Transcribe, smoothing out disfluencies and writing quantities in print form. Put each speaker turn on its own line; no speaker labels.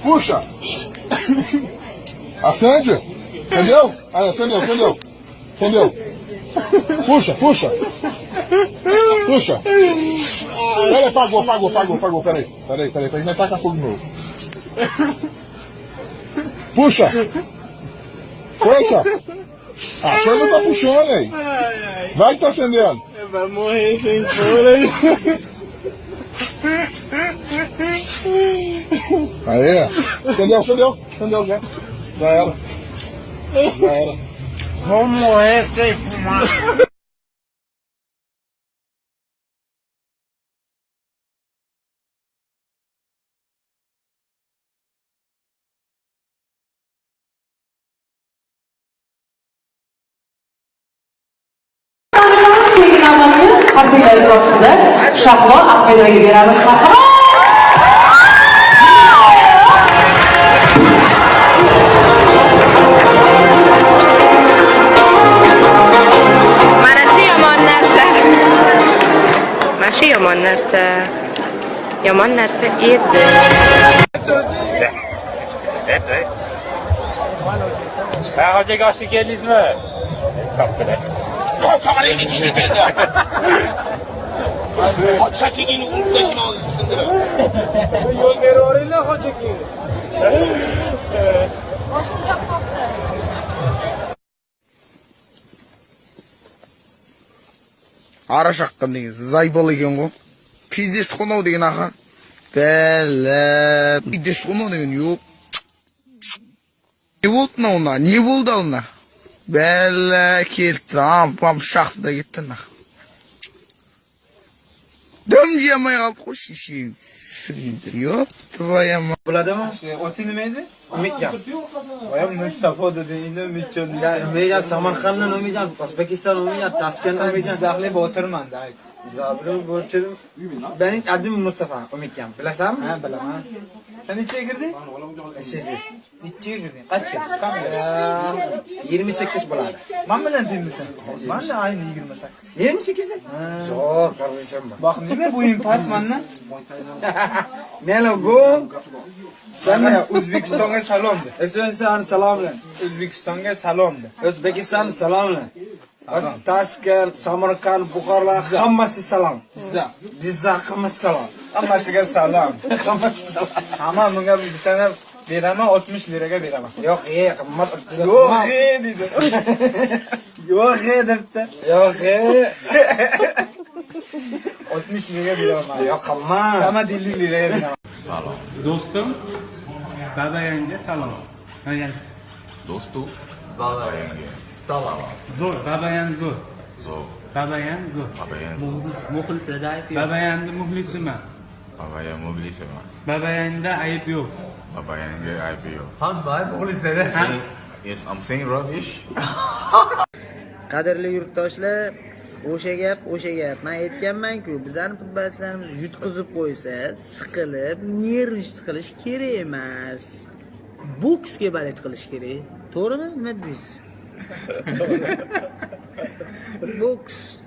Puxa! Acende! Acendeu? Aí, acendeu, acendeu! Acendeu! Puxa, puxa! Puxa! Peraí, apagou, apagou, apagou, apagou, peraí. Peraí, peraí, peraí, vai tacar fogo de novo. Puxa! Força! A chama tá puxando aí! Vai que tá acendendo!
Vai morrer sem fôlego!
Aê! Acendeu, acendeu! Acendeu já! Já era! Já era!
Vou morrer sem fumar!
Qarsaklar ostida Shahlo Ahmedovaga beramiz. Marhamat!
Mana shu yomon narsa. Mana shu yomon narsa. Yomon narsa edi.
Ha, hoji aka, oshga keldingizmi? Topdilar. Yo'l beraveringlar hoji aka.
Boshimga qopdi.
Ара шаққан деген заебал екен ғой. Пиздец қой мынау деген аға. Бәлі. Пиздец қой мынау деген жоқ. Не болды мынау мына? Не болды ал мына? Бәлі кетті. Ам-пам шақты да кетті нах. Дым жей алмай қалдық қой шешең. Yo'q, tvoya.
Bo'ladimi? Oting nima edi? Umidjon. Oyam Mustafo dedi, endi Umidjon deysan.
Umidjon Samarqanddan Umidjon, O'zbekiston Umidjon, Toshkent Umidjon.
Jizzaxli botirman da.
Zabri botir. Benim adım Mustafa Umidjon. Bilasanmi?
Ha, bilaman. Sen nechaga kirding?
Sizi.
Nechaga kirding? Qancha?
28 bo'ladi.
Men bilan tengmisan? Men de aynı 28.
28? Zo'r qarashim.
Bak nima bo'ying past mendan?
Nelo bu?
Sen O'zbekistonga salom de.
O'zbekiston salomlar.
O'zbekistonga salom de.
O'zbekiston salomlar. Toshkent, Samarqand, Buxoro hammasi salom.
Jizzax.
Jizzax hammasi salom.
Hammasiga salom.
Hammasi salom.
Hamma bunga bittani beraman, 60 liraga beraman.
Yo'q, qimmat.
Yo'q, dedi. Yo'q, debdi.
Yo'q.
60 liraga beraman.
Yo'q, qimmat.
Hamma 50 liraga beraman.
Salom.
Do'stim Babayanga salom.
Do'stim Babayanga salom.
Zo'r, Babayan zo'r.
Zo'r.
Babayan zo'r.
Babayan zo'r.
Muxlislarda ayb yo'q.
Babayanni muxlisiman.
Babayan muxlisiman.
Babayanda ayb yo'q.
Babayanga ayb yo'q.
Hamma muxlislarda.
Yes, I'm saying rubbish.
Qadrli yurtdoshlar, o'sha gap, o'sha gap. Men aytganman-ku, bizning futbolchilarimiz yutqizib qo'ysa, siqilib, nervnish qilish kerak emas. Boksga balet qilish kerak. To'g'rimi? Nima deysiz? Boks.